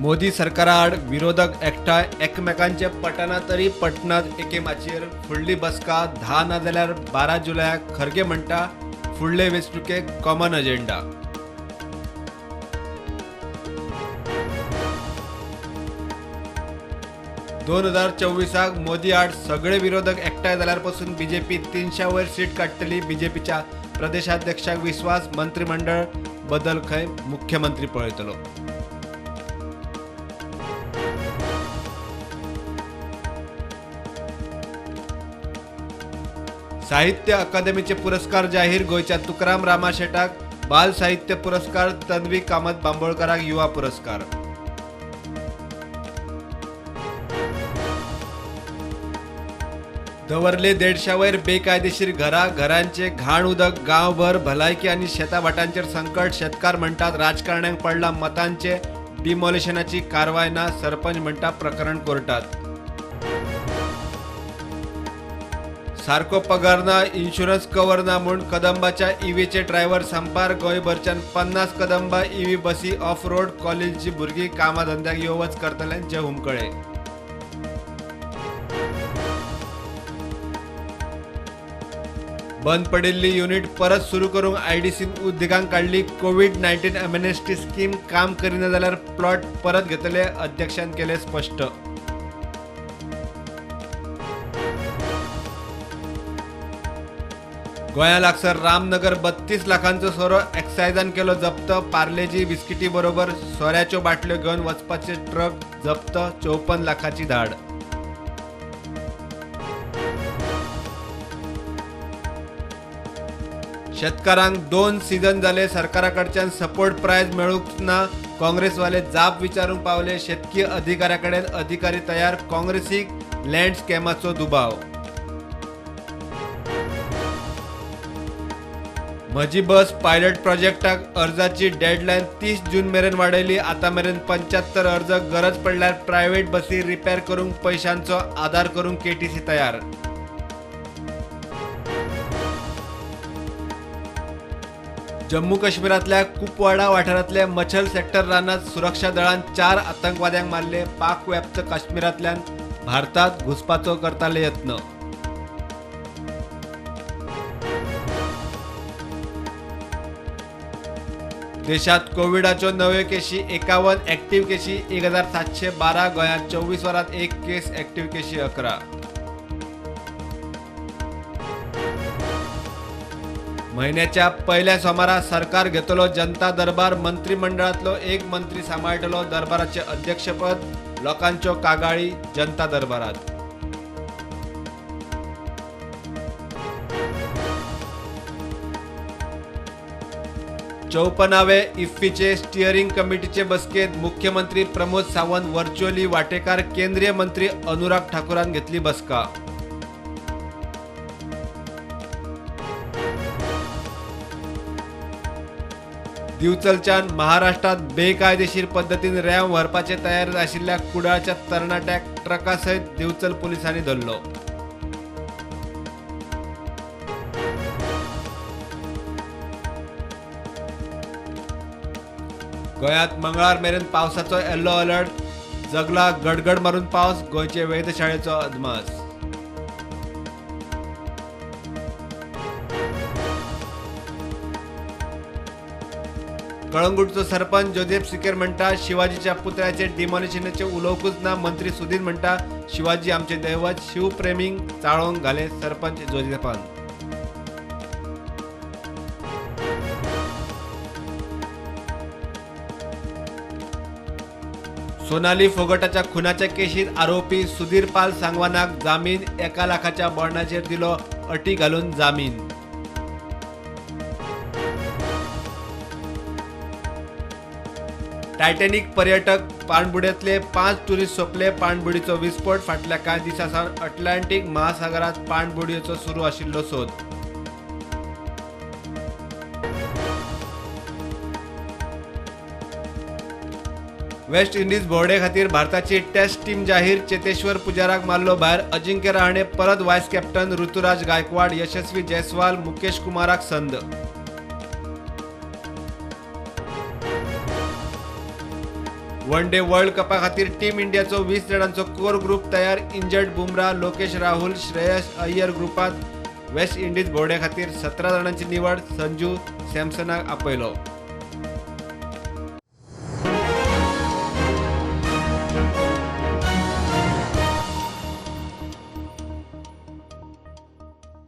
मोदी सरकाराआड विरोधक एकठांय, एकमेकांचे पटना तरी पटनात एके माचयेर. फुडली बसका 10 ना जाल्यार 12 जुलयाक. खरगे म्हणटा फुडले वेंचणुकेक कॉमन अजेंडा. दोन 2024 मोदी आड सगळे विरोधक एकठांय जाल्यार पसून बीजेपी 300 वयर सीट काडटली. बीजेपीच्या प्रदेशाध्यक्षाक विस्वास, मंत्रिमंडळ बदल खंय मुख्यमंत्री पळयतलो. साहित्य अकादमीचे पुरस्कार जाहीर. गोंयच्या तुकाराम रामा शेटाक बाल साहित्य पुरस्कार, तन्वी कामत बांबोळकाराक युवा पुरस्कार. दवर्ले 150 वयर बेकायदेशीर घरां, घरांचे घाण उदक गांवभर, भलायकी आनी शेताभाटांचेर संकट. शेतकार म्हणटात राजकारण्यांक पडला मतांचे, डिमॉलिशनाची कारवाय ना. सरपंच म्हणटा प्रकरण कोर्टात. सारको पगार ना, इन्शुरन्स कवर ना म्हूण कदंबाच्या ईव्हीचे ड्रायव्हर संपार. गोंयभरच्यान 50 कदंबा ईव्ही बसी ऑफ रोड. कॉलेजची भुरगीं कामाधंद्याक यो वच करतल्यांचे हुमकळे. बंद पडिल्ली युनिट परत सुरू करूंक आयडीसीन उद्देगांक काडली. कोवीड-19 एमनेस्टी स्कीम काम करिना जाल्यार प्लॉट परत घेतले, अध्यक्षान केले स्पश्ट. गोंया लागसर रामनगर 32 लाखांचो सोरो एक्सायजान केलो जप्त. पार्लेजी बिस्किटी बरोबर सोऱ्याच्यो बाटल्यो घेवन वचपाचे ट्रक जप्त. 54 लाखाची धाड. शेतकारांक 2 सीझन जाले सरकारा कडच्यान सपोर्ट प्रायस मेळूंक ना. काँग्रेसवाले जाप विचारूंक पावले. शेतकी अधिकाऱ्या कडेन अधिकारी तयार. काँग्रेसीक लँड स्कॅमाचो दुबाव. म्हजी बस पायलट प्रोजेक्टाक अर्जाची डेडलायन 30 जून मेरेन वाडयली. आतां मेरेन 75 अर्ज. गरज पडल्यार प्रायव्हेट बसी रिपेर करूंक पयशांचो आदार करूंक केटीसी तयार. जम्मू काश्मीरांतल्या कुपवाडा वाठारांतल्या मछल सेक्टर रानात सुरक्षा दळान 4 आतंकवाद्यांक मारले. पाकव्याप्त काश्मीरांतल्यान भारतात घुसपाचो करताले यत्न. देशात कोविडाच्यो नव्यो केशी 51, ऍक्टिव्ह केशी 1712. गोंयांत 24 वरांत 1 केस, ऍक्टिव्ह केशी 11. म्हयन्याच्या पयल्या सोमारा सरकार घेतलो जनता दरबार. मंत्रिमंडळांतलो एक मंत्री सांबाळटलो दरबाराचे अध्यक्षपद. लोकांच्यो कागाळी जनता दरबारात. चौपनावे इफ्फीचे स्टिअरिंग कमिटीचे बसकेत मुख्यमंत्री प्रमोद सावंत व्हर्च्युअली वाटेकार. केंद्रीय मंत्री अनुराग ठाकूरान घेतली बसका. दिवचलच्यान महाराष्ट्रात बेकायदेशीर पद्दतीन रॅम व्हरपाचे तयारेंत आशिल्ल्या कुडाळच्या तरणाट्याक ट्रका सयत दिवचल पुलिसांनी धरलो. गोंयांत मंगळार मेरेन पावसाचो येल्लो अलर्ट. जगला गडगड मारून पावस. गोंयचे वेधशाळेचो अदमास. कळंगूटचो सरपंच जोजेफ सिकेर म्हणटा शिवाजीच्या पुतळ्याचे डिमॉलिशनाचे उलोवंकूच ना. मंत्री सुधीर म्हणटा शिवाजी आमचे दैवत. शिवप्रेमींक चाळोवंक घाले सरपंच जोजेफान. सोनाली फोगटाच्या खुनाच्या केशीत आरोपी सुधीर पाल सांगवानाक जामीन. 1 लाखाच्या बॉन्डाचेर दिलो अटी घालून जामीन. टायटॅनिक पर्यटक पाणबुडयेंतले 5 टुरिस्ट सोंपले. पाणबुडीचो विस्फोट. फाटल्या कांय दिसां सावन अटलांटीक महासागरांत पाणबुडयेचो सुरू आशिल्लो सोद. वेस्ट इंडिज भोंवडे खातीर भारताची टेस्ट टीम जाहीर. चेतेश्वर पुजाराक मारलो भायर. अजिंक्य रहाणे परत व्हायस कॅप्टन. ऋतुराज गायकवाड, यशस्वी जयस्वाल, मुकेश कुमाराक संद. वन डे वर्ल्ड कपा खातीर टीम इंडियाचो 20 जाणांचो कोर ग्रुप तयार. Injured Bumrah, Lokesh Rahul, Shreyas Iyer ग्रुपात. West Indies भोंवडे खातीर 17 जाणांची निवड. संजू सॅमसनाक आपयलो.